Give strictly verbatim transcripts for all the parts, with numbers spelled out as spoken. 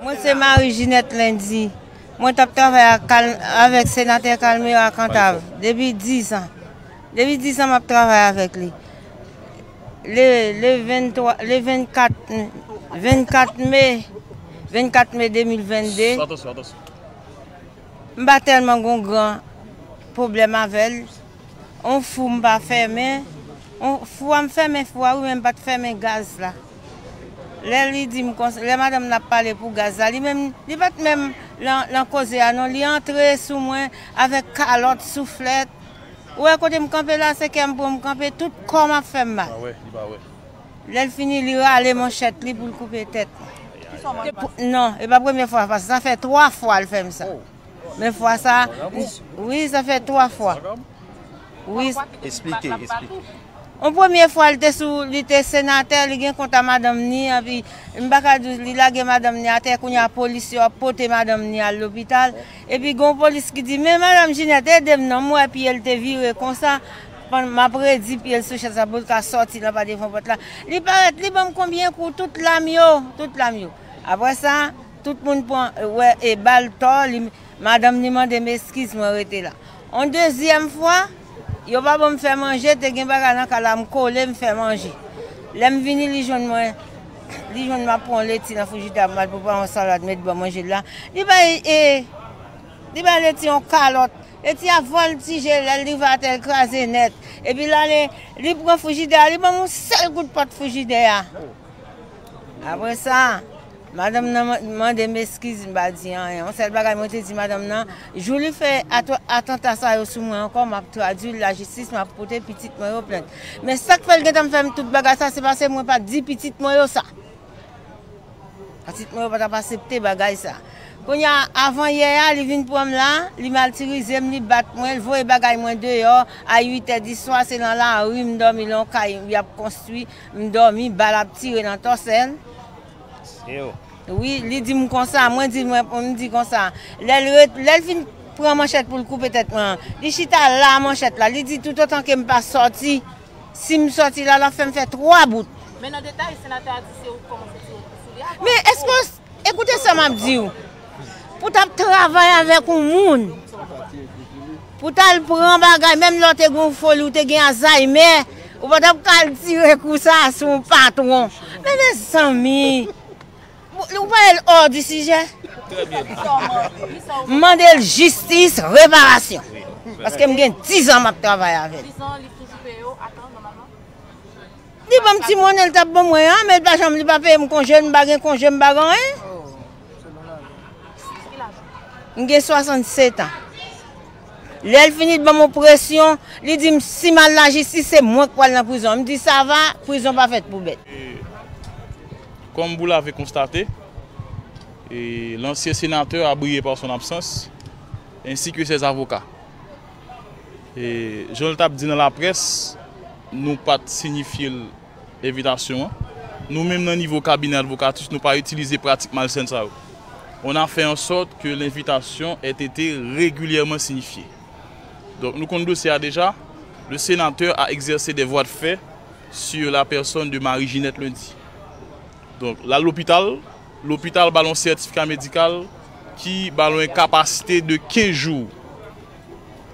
Mwen se Marie Ginette Lundi. Mwen t ap travay ak Kal-, avèk senatè Calmero Alcantara depi diz an. Depi diz an m ap travay avèk li. Le, le venntwa, le vennkat, vennkat me, vennkat me de mil vennde, m pa tèlman gon gran pwoblèm avè l. On fou m pa fèmen. On fou a m fèmen fou a wi, men m pa t fèmen gaz la. Lè li di m konsa, lè madanm nan ap pale pou gaz la, li menm, li pa t menm lan, lan koze a non, li antre sou mwen avèk kalòt, souflèt. Ou wè kote m kanpe la, se kè m pran m kanpe, tout kò m ap fè m mal. Li pa wè, li pa wè. Lè l fini, li rale manchèt li pou l koupe tèt mwen. Pou, non, e pa premye fwa, paske sa fè twa fwa l fè m sa. Men fwa sa, wi, sa fè twa fwa. Wi. Esplike, esplike. On premye fwa, li te sou, li te senatè, li gen kont a madanm ni, epi m pa ka di w, li lage madanm ni atè, kounye a polis yo ap pote madanm ni al lopital. Epi gen yon polis ki di, "Men madanm Ginette, ede m non, m wè pye l te vire konsa." Pandan m ap redi pye l sou chèz la pou l ka sòti nan pa devan pòt la. Li parèt, li ban m konbyen kou, tout lam yo, tout lam yo. Apre sa, tout moun pran, wè, e ba l tò, li, madanm ni mande m eskiz, mwen rete la. On dezyèm fwa, yo pa ban m fè manje, te gen bagay nan kay la, m kole, m fè manje. Lè m vini, li jwenn mwen, li jwenn m ap pran leti nan frijidè a pou m al prepare yon salad, met bò manje l la. Li bay, e, li bay leti yon kalòt. Leti a vòltije, lè l rive atè, l kraze nèt. Epi l ale, li pran frijidè a, li ban m yon sèl kout pòt frijidè a. Apre sa, madanm nan man-, mande m eskiz, m pa di anyen. Yon sèl bagay mwen te di madanm nan, jou li fè at-, atanta sa yo sou mwen ankò, m ap tradui l lajistis, m ap pote pitit mwen yo plent. Men sa k fè l gentan fè m tout bagay sa, se paske mwen pa t di pitit mwen yo sa. Pitit mwen yo pa t ap aksepte bagay sa. Kounye a, avan yè a, li vin pran m la, li matirize m, li bat mwen, li voye bagay mwen deyò. A uitè di swa, se nan lari m dòmi, nan yon kay y ap konstwi. M dòmi, bal ap tire nan tòsè l. Wi, li di m konsa, mwen di, mwen, m di konsa. Lè l ret-, lè l fin pran manchèt pou l koupe tèt mwen an, li chita la manchèt la, li di toutotan ke m pa sòti, si m sòti la, l ap fè m fè twa bout. Men nan detay, senatè a di se ou k kòmanse tire kou sou li avan. Men èske w, ekoute sa m ap di w. Pou t ap travay avèk yon moun, pou t al pran bagay, menm lè w te gen yon foli, ou te gen Alzheimer, ou pa t ap ka al tire kou sa a sou yon patwon. Men mezanmi, ou, ou pa wè l hors du sujet? M mande l jistis, reparasyon. Paske m gen diz an m ap travay avè l. Li ban m ti monnen l t ap ban mwen an, men li pa janm, li pa peye m konje, m pa gen konje, m pa gen anyen. M gen swasannsetan. Lè l fini, li ban m yon presyon, li di m, "Si m al lajistis, se mwen k pral nan prizon." M di, "Sa va, prizon pa fèt pou bèt." Et, comme vous l'avez constaté, et l'ancien sénateur a brillé par son absence, ainsi que ses avocats. E jan l t ap di nan laprès, nou pa t siyifye l envitasyon an. Nou menm nan nivo kabinè advokatis, nou pa itilize pratik malsèn sa yo. On a fait en sorte que l'invitation ait été régulièrement signifiée. Donk, nou konn dosye a deja. Le sénateur a exercé des voies de fait sur la personne de Marie Ginette Lundi. Donk, l al lopital, lopital ba l yon sètifika medikal ki ba l yon enkapasite de kenz jou.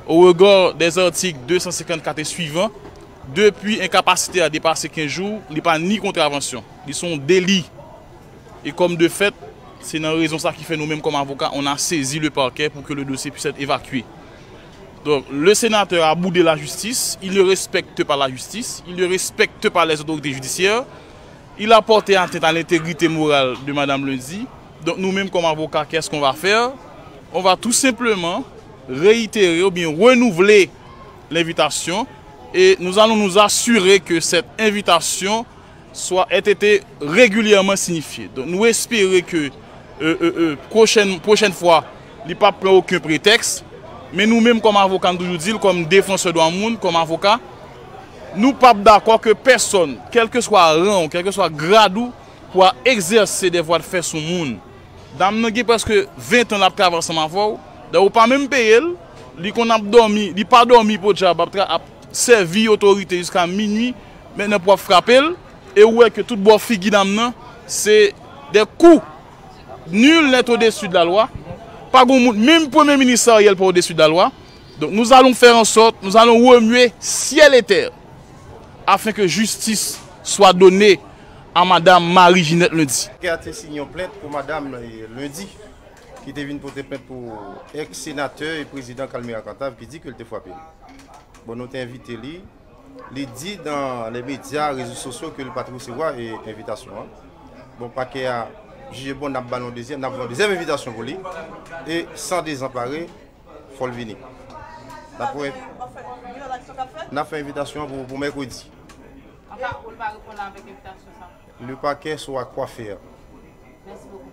Au regard des articles deux cent cinquante-quatre et suivants, depi enkapasite a depase kenz jou, li pa ni kontravansyon. Li se yon deli. Et comme de fait, c'est nan rezon sa ki fè nou menm kòm avoka, on a saisi le parquet pour que le dossier puisse être évacué. Donc, le sénateur a boudé la justice, il ne respecte pas la justice, il ne respecte pas les autorités judiciaires, il a porté atteinte à l'intégrité morale de Madame Lundi. Donc, nous-mêmes, comme avocats, qu'est-ce qu'on va faire? On va tout simplement réitérer ou bien renouveler l'invitation et nous allons nous assurer que cette invitation soit, ait été régulièrement signifiée. Donk, nou espere ke, euh, euh, euh, pwochèn, pwochèn fwa, li p ap pran okenn pretèks. Men nou menm, kòm avoka, m toujou di l, kòm defansè dwa moun, kòm avoka, nou p ap dakò ke pèsonn, kèlkeswa ran w, kèlkeswa grad ou, pou a egzèse de vwa de fè sou moun. Dam nan gen prèske ven tan l ap travay ansanm avè w. Dayè, ou pa menm peye l. Li konn ap dòmi, li pa dòmi podyab, ap tra-, ap sèvi otorite jiska minui. Mentnan pou ap frape l. E ou wè ke tout bò figi dam nan, se des coups. Nul n'est au-dessus de la loi. Pa gen moun, menm premye minis Ariel pa au-dessus de la loi. Donc nous allons faire en sorte, nous allons remuer ciel et terre afin que justice soit donnée à Madame Marie Ginette Lundi. Pakè a te siyen yon plent pou madanm, eh, Lundi, ki te vin pote plent pou èks senatè e prezidan Calmir Alcantara ki di ke l te frape l. Bon, nou te envite li. Li di dans les médias, réseaux sociaux, ke li pa t resevwa, eh, envitasyon an. Bon, pakè a jije bon, n ap ba l yon dezyèm, n ap ba l yon dezyèm envitasyon pou li. E san dezanpare, fò l vini. N ap wè, n ap fè envitasyon an pou, pou mèkredi. Anfen, ou pa reponn avèk envitasyon sa? Le parquet saura quoi faire. Mèsi bokou.